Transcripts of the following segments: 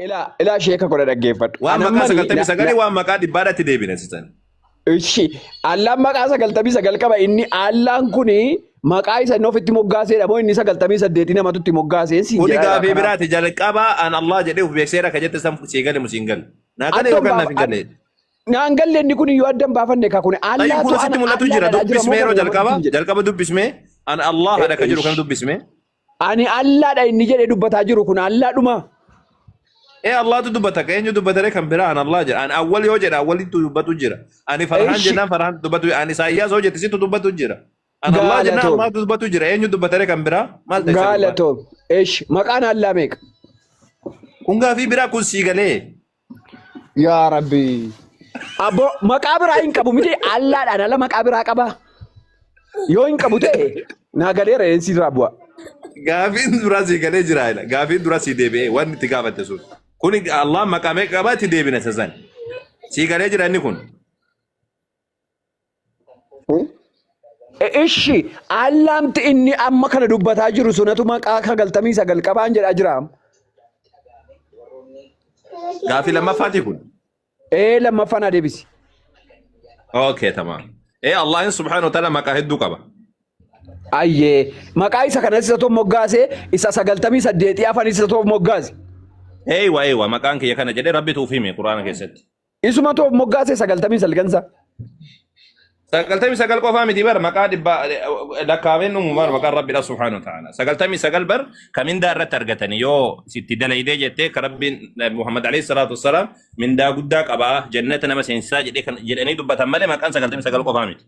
Ilaa ilaa sheeka godha dhaggeeffadhu. Waan maqaa Anammani sagaltamii na, na, sagalii waan maqaa dhibbaadhatti deebina sisan. Ishi Allaan maqaa 99 qaba inni Allaan kuni maqaa isa inni ofitti moggaaseedha moo inni 98 namatu itti moggaaseen siin Kuni jedhaa jira gaafii kanaaf. biraati jalqaba an Allah jedhee of beekseera ka jette san sii gale mu siin gale. Naa gale Addan yookaan naaf baafa hin galle. naan galle inni kun iyyuu addan baafanne ka kuni Tayyib Allaatu kun sitti ana mul'atu Allaa jira dhadhaa jira moo dubbismee kan yeroo namatu jalqaba ittiin jedhe. jalqaba dubbismee an Allah hadha ka jiru kana dubbismee. Ani Allaadha inni jedhee dubbataa jiru kun Allaadhuma. Ee Allahtu dubbata ka eenyu dubbatare kan biraa an Allah jedha an awwal yoo jedha awwalittu dubbatu jira ani farhaan Ishi jennaan farhaan dubbatu ani Isaayyaas yoo jette sittu dubbatu jira an Allah jennaan gaalatoom Allahtu dubbatu jira eenyu dubbatare kan biraa maal ta'e isa gurbaan gaalatoom ishi maqaan Allaa meeqa? kun gaafii biraa kun sii galee Yaa Rabbi. Abbo maqaa biraa hin qabu miti Allaadhaan ala maqaa biraa qaba. Yoo hin qabu ta'e naa galeera eensi irraa bu'a. Gaafiin duraa sii galee jira ila. Gaafiin duraa sii deebi'ee wanni itti gaafatte sun. Kuni Allah maqaa meeqa qaba itti deebina isa san. Sii galee jira inni kun. Ishi Allaamti inni amma kana dubbataa jiru sunatu maqaa 99 qabaan jedhaa jira. Gaafii lammaffaati kun. Ee lammaffaa naa deebisi. Okay, tamam. Ee Allahin subhaanahu wa ta'ala maqaa hedduu qaba. Ayyee maqaa isa kanas isa tokko moggaase isa 98 hafan isa tokko moggaase. Eeywa eeywa maqaan kiyya kana jedhee Rabbitu uf hime Qur'aana keessatti. Isuma too moggaase 99 isaa. 99 qofaa miti bar maqaa dhibba lakkaa'ameen dhumu bar maqaan Rabbiidha subhaanahu wa ta'ala. 99 bar ka mindaa irratti argatanii yoo sitti dalaydee jettee ka Rabbiin Muhammad alayhi salaatu wassalaam mindaa guddaa qabaa jannata nama seensisaa jedhee kan jedhanii dubbatan malee maqaan 99 qofaa miti.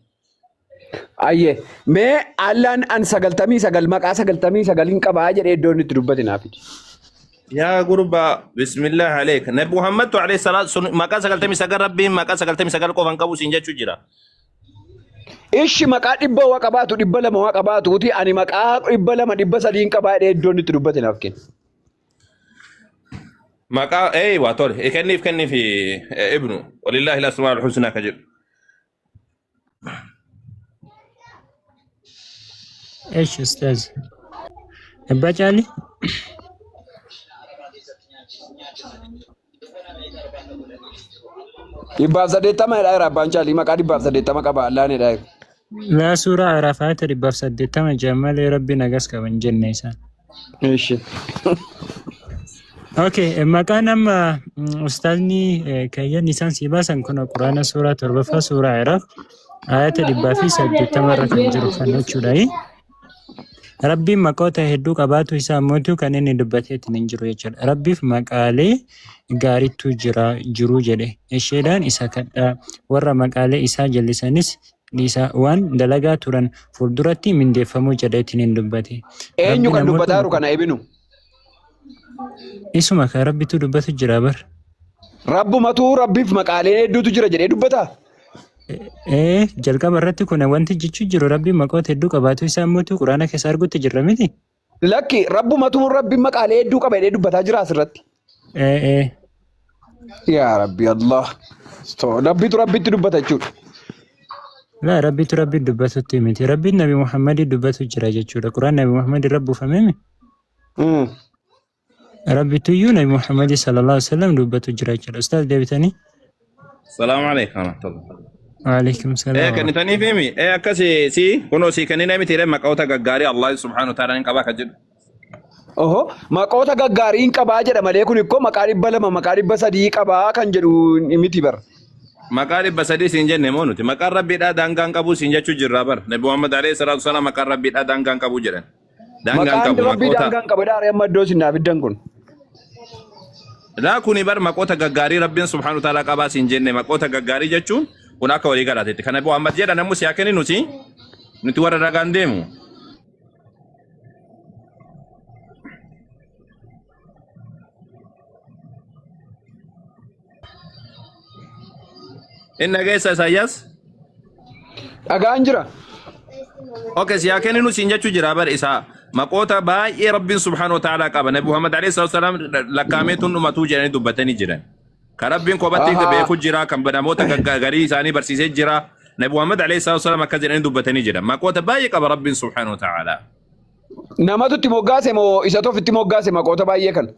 Ayyee mee Allaan an 99 maqaa 99 hin qabaa jedhee iddoo inni itti dubbate naaf fidi. Yaa gurbaa bismillah aleek nabi Muhammad alayhi salaatu sun maqaa 99 Rabbiin maqaa 99 qofan qabu siin jechuu jira. Ishi maqaa 100 waa qabaatu 200 waa qabaatuuti ani maqaa 200 300 hin qabaa jedhee iddoo inni itti dubbate naaf kenni. Maqaa eeywa tole kenniif kenniif ibnu walillahi al-asmaa'ul husnaa ka jedhu. Esh ustaz. Abbaa Caalii. 180 jedhaa jira abbaan caalii maqaa 180 qaba allaan jedhaa jira. Laa suuraa Arafaata 180 jedhan malee rabbi nagas qaban jenne isaan. Ishi. Okay, maqaan amma ustaazni kayyan isaan sii baasan kun quraana suuraa torbaffaa suuraa Iraaf ayata 180 irra kan jiru kan jechuudha. Rabbiin maqoota hedduu qabaatu isaa mootuu kan inni dubbateetiin hin jiru jechuudha. Rabbiif maqaalee gaariitu jira jiru jedhe. Isheedhaan isa kadhaa warra maqaalee isaa jallisanis dhiisaa waan dalagaa turan fuulduratti mindeeffamuu jedheetiin hin dubbate. Eenyu Rabbiin kan ammoo dubbataa jiru kana ebinu? Isuma kan Rabbitu dubbatu jira bar. Rabbumatu Rabbiif maqaaleen hedduutu jira jedhee dubbata. Ee jalqaba irratti kun wanti jechuu jiru Rabbiin maqoota hedduu qabaatu isaa immoo quraana keessa argutti jirra miti. Lakki Rabbumatu Rabbiin maqaalee hedduu qaba jedhee dubbataa jira asirratti. Ee ee. Yaa Rabbi Allah. Rabbitu Rabbitti dubbata jechuudha. Laa Rabbitu Rabbi dubbatutti miti. Rabbiin Nabi Muhammad dubbatu jira jechuudha. Quraan Nabi Muhammad irra buufame mi? Rabbituyyuu Nabi Muhammad sallallahu alaihi wasallam dubbatu jira jechuudha. Ustaaz deebitanii? Salaamu alaikum warahmatullah. Waalaikum salaam. Kennitaniif himi. Akkasi si kunoo si kennina miti maqoota gaggaarii Allah subhanahu wa ta'ala hin qabaa kan jedhu. Oho, maqoota gaggaarii hin qabaa jedha malee kun ikkoo maqaa 200 maqaa 300 qabaa kan jedhu miti bar. Maqaa 300 siin jenne moo nuti maqaan rabbiidhaa daangaan qabu siin jechuu jirraa bar. Nabi Muhammad alayhi salaatu wasalaam maqaan rabbiidhaa daangaan qabu jedhan. Daangaan Maqaan qabu rabbii maqoota. daangaan qabu jedha amma iddoo isin naaf fiddan kun. Laa kuni bar maqoota gaggaarii rabbiin subhaanahu wa ta'ala qabaa siin jenne maqoota gaggaarii jechuun kun akka walii galaatetti. Kan Nabi Muhammad jedhan ammoo si haa kenni nuti nuti warra ragaan deemu. Inni dhageessa Isaayyaas? Dhagaan jira. Okay, si haa kenninu siin jechuu jira bar isaa maqoota baay'ee rabbiin subhaanahu wa ta'ala qaba. Nabi Muhammad alayhi salatu wasalaam lakkaa'amee tun dhumatuu jedhanii dubbatanii jiran. Kan rabbiin kophatti beeku jira, kan namoota garii isaanii barsiisee jira. Nabi Muhammad alayhi salatu wasalaam akkas jedhanii dubbatanii jiran. Maqoota baay'ee qaba rabbiin subhaanahu wa ta'ala. Namatu itti moggaase moo isatu ofitti moggaase maqoota baay'ee kana?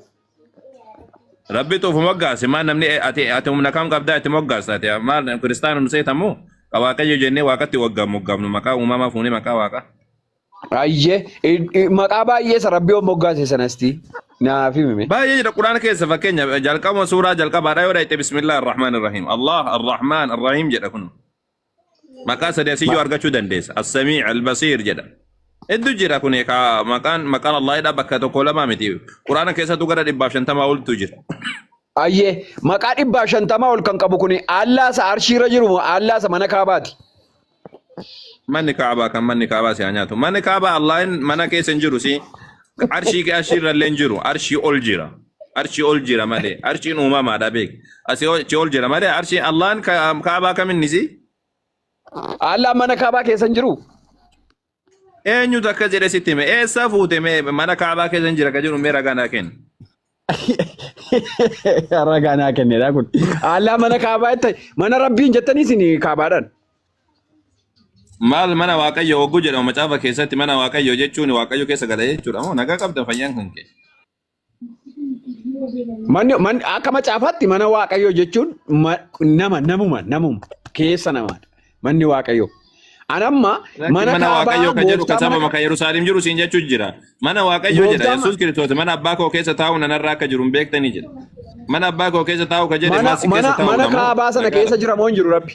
Rabbitu of moggaase maal namni ati humna kam qabdaa itti moggaasta ati maal kiristaana nu seetamoo ka Waaqayyo jennee waaqatti waggaam moggaafnu maqaa uumamaa fuunee maqaa waaqa. Ayyee maqaa baay'ee isa rabbii of moggaase sanasti naaf himime. Baay'ee jira Quraana keessa fakkeenya jalqabuma suuraa jalqabaadha yoo dhayxe bismillah ar-Rahmaan ar-Rahiim Allah ar-Rahmaan ar-Rahiim jedha kun. Maqaa sadii asiyyuu argachuu dandeessa. As-Samii' Al-Basiir jedha. Hedduu jira kun ka maqaan maqaan Allaahidha bakka tokko lama miti. Quraana keessattuu gara 150 oltu jira. Ayyee maqaa 150 ol kan qabu kun Allaa isa arshiirra jiru moo Allaa isa mana kaabaati? Manni Kaabaa kan manni Kaabaa si haa nyaatu. Manni Kaabaa Allahin mana keessa hin jiru si. Arshii arshii irra illee hin jiru. Arshii ol jira. Arshii ol jira malee. Arshiin uumamaadha beek. Asii ol jira malee arshiin Allahin Kaabaa kaminni si? Allaan mana kaabaa keessa hin jiru? Eenyutu akka jedhe sitti hime? Eessaa fuute mee mana Kaabaa keessa hin jira ka jedhu mee ragaa naa kenni. Ragaa naa kennedha kun. Allaan mana kaabaa jette mana rabbiin jettanii isin kaabaadhaan. Maal mana Waaqayyo hogguu jedhamu macaafa keessatti mana Waaqayyo jechuun Waaqayyo keessa gala jechuudha moo nagaa qabda fayyaan kan kee. Manni manni akka macaafaatti mana Waaqayyoo jechuun nama namuma namuma keessa namaadha. Manni Waaqayyoo. An amma Lakki mana mana kaabaa Waaqayyoo kan jedhu kan gooftaa mana sababa kan Yerusaalem jiru siin jechuu jira. Mana Waaqayyoo jedha gooftaa Yesuus Kiristoos mana abbaa koo keessa taa'u nanarraa akka jiru hin beektanii jedha. Mana abbaa koo keessa taa'u kan jedhe mana maal si keessa mana taa'udha mana moo kaabaa sana nagaadha? keessa jira moo hin jiru Rabbi?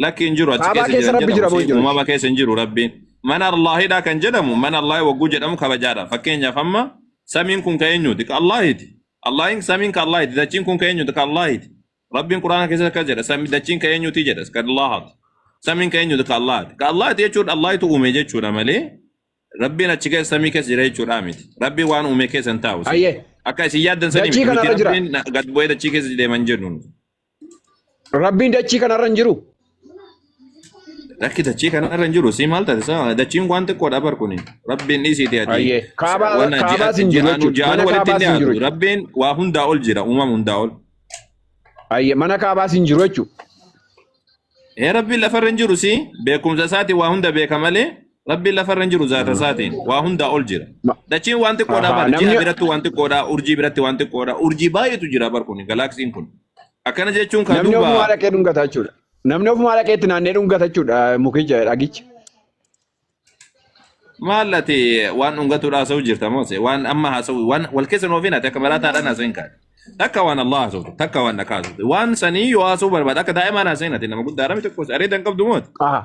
Lakki hin jiru achi Kaabaa keessa keessa jira hin Rabbi jira jedhamu moo hin si jiru? uumama keessa hin jiru Rabbiin. Mana Allaahidha kan jedhamu mana Allaah wagguu jedhamu kabajaadha. Fakkeenyaaf amma samiin kun ka eenyuuti? Ka Allaahiti. Allaahin samiin ka Allaahiti. Dachiin kun ka eenyuuti? Ka Allaahiti. Rabbiin Quraana keessatti akkas jedha. Sami dachiin ka eenyuuti jedha? Ka Allaahati. Samiin ka eenyuuti? Ka Allaahati. Ka Allaahiti jechuun Allaahitu uume jechuudha malee Rabbiin achi keessa samii keessa jira jechuudha miti. Rabbiin waan uume keessa hin taa'u. Ayyee. Akka isin yaaddan sanii Dachii miti. Nuti kanarra jira. Rabbiin gad bu'ee dachii keessa deeman jennu. Rabbiin dachii kanarra hin jiru. Lakki dachii kanarra hin jiru. Si maal taate saa dachiin waan xiqqoodha bar kuni. Rabbiin dhiisiiti ati. Ayyee. Kaabaa Wanna ji'a kaabaas hin jiru ji'aanu jechuudha. ji'aanu Mana walitti hin kaabaas hin jiru dhiyaatu. jechuudha. Rabbiin waa hundaa ol jira. Uumama hundaa ol. Ayyee mana kaabaas hin jiru jechuudha. Ee Rabbiin lafarra hin jiru si beekumsa isaatiin waa hunda beeka malee Rabbiin lafarra hin jiru zaata isaatiin waa hundaa ol jira. Dachiin waan xiqqoodha Ahaa, bar ji'a namni biratti waan xiqqoodha urjii biratti waan xiqqoodha urjii baay'eetu jira bar kun galaaksiin kun. Akkana jechuun kan namni duuba ofumaa dhaqee dhungata jechuudha. Namni ofumaa dhaqee itti naannee dhungata jechuudha mukicha dhagicha. Maal ati waan dhungatuudha haasa'u jirta moo se waan amma haasa'u waan wal keessa hin oofin ati akka maraataadhaan haasa'in kaate. Takka waan Allah haasa'u takka waan dhakaa haasa'u waan sanii yoo haasa'u barbaada akka daa'imaan haasa'in ati nama guddaadha miti tokkos areeda hin qabdu mooti. Aha.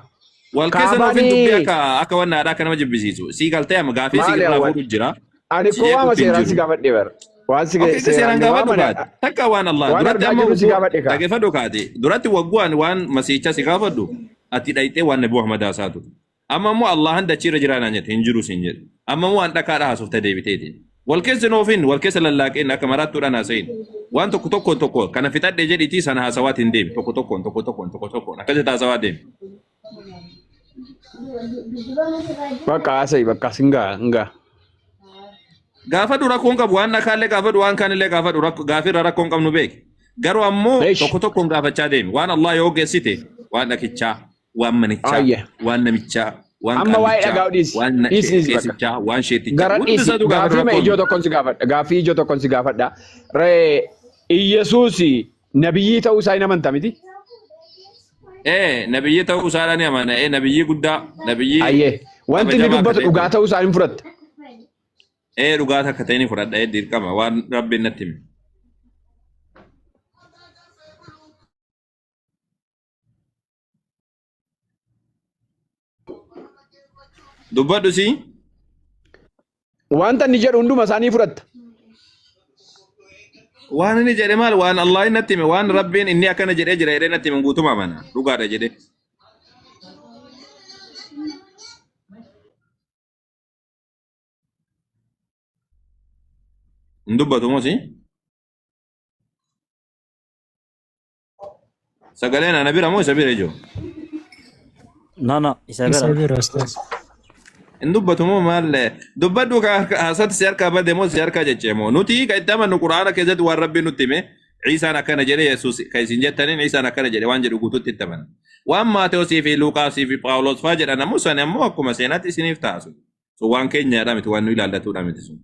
Wal keessa hin oofin dubbii Kaabaanii akka akka waan haadhaa akka nama jibbisiisu sii galtee amma gaafii si maali irraa awwal? fuudhu jira Ani si koo waama jeequutti hin seeraan si jiru. gaafadhe bara. Waan si Ok, isa seeraan seeraan gaafadhu waamane kaate. Takka waan Allah waan duratti argaa amma jirru si wagguu gaafadhe kaa. dhageeffadhu kaate. Duratti wagguu ani waan masiicha si gaafadhu ati dhayxee waan Nabi Muhammad haasaa ture. Amma immoo Allahan dachiirra jiraa naan jette hin jiru siin jedhe. Amma immoo waan dhakaadha haasofta deebiteeti. Wal keessa hin oofin, wal keessa lallaaqin akka maraattuudhaan haasayin. Waan tokko tokkoon tokko kana fixadhe jedhiitii sana haasawaatti hin deemi. Tokko tokkoon tokko tokkoon tokko tokkoon akkasitti haasawaa deemi. Bakka haasayi bakka sin gaa hin gaa. Gaafadhu rakkoon qabu waan dhakaallee gaafadhu waan kaanillee gaafadhu gaafirra rakkoon qabnu beeki. Garuu ammoo Eish. tokko tokkoon gaafachaa deemi. Waan Allah yoo geessite waan dhakichaa, waan manichaa, Ayye. waan namichaa, waan Amma waa'ee qaallichaa, dhagaa dhiisi. waan Dhiisi dhiisi bakka. qeesichaa, waan sheetichaa. Gara Hundi dhiisi. isaatu gaafadhu Gaaffii ma rakkoon ijoo tokkoon si gaafadha. Gaaffii ijoo tokkoon si gaafadha. Ree Iyyasuus nabiyyii ta'uu isaa hin amanta miti? Ee nabiyyii ta'uu isaadha ni amana. Ee nabiyyii guddaa, nabiyyii Ayyee. Wanti inni kabajamaa akka dubbatu ta'e dhugaa fudhadha. ta'uu isaa hin fudhatta. Ee dhugaa takka ta'e ni fudhadha. Ee dirqama waan Rabbiin natti hime. Dubbadhu si. Wanta inni jedhu hunduma isaa ni fudhatta. Waan inni jedhe maal waan Allah natti hime waan Rabbiin inni akkana jedhee jira jedhee natti hime guutuma amana dhugaadha jedhee. Hin dubbatu moo si? Sagaleen ana bira moo isa bira ijoo? No, no, isa Isa bira. bira ustaz. Hin dubbatu moo maal? Dubbadhu ka haasatti si harkaa bade moo si harkaa jechee moo? Nuti kan itti amannu Quraana keessatti waan Rabbiin nutti hime Ciisaan akkana jedhe Yesuus kan isin jettaniin Ciisaan akkana jedhe waan jedhu guutuutti itti amanna. Waan Maatewosii fi Luuqaasii fi Phaawulos faa jedhan ammoo sani ammoo akkuma seenaatti isiniif ta'a sun. Sun waan keenyaadha miti waan nu ilaallatuudha miti sun.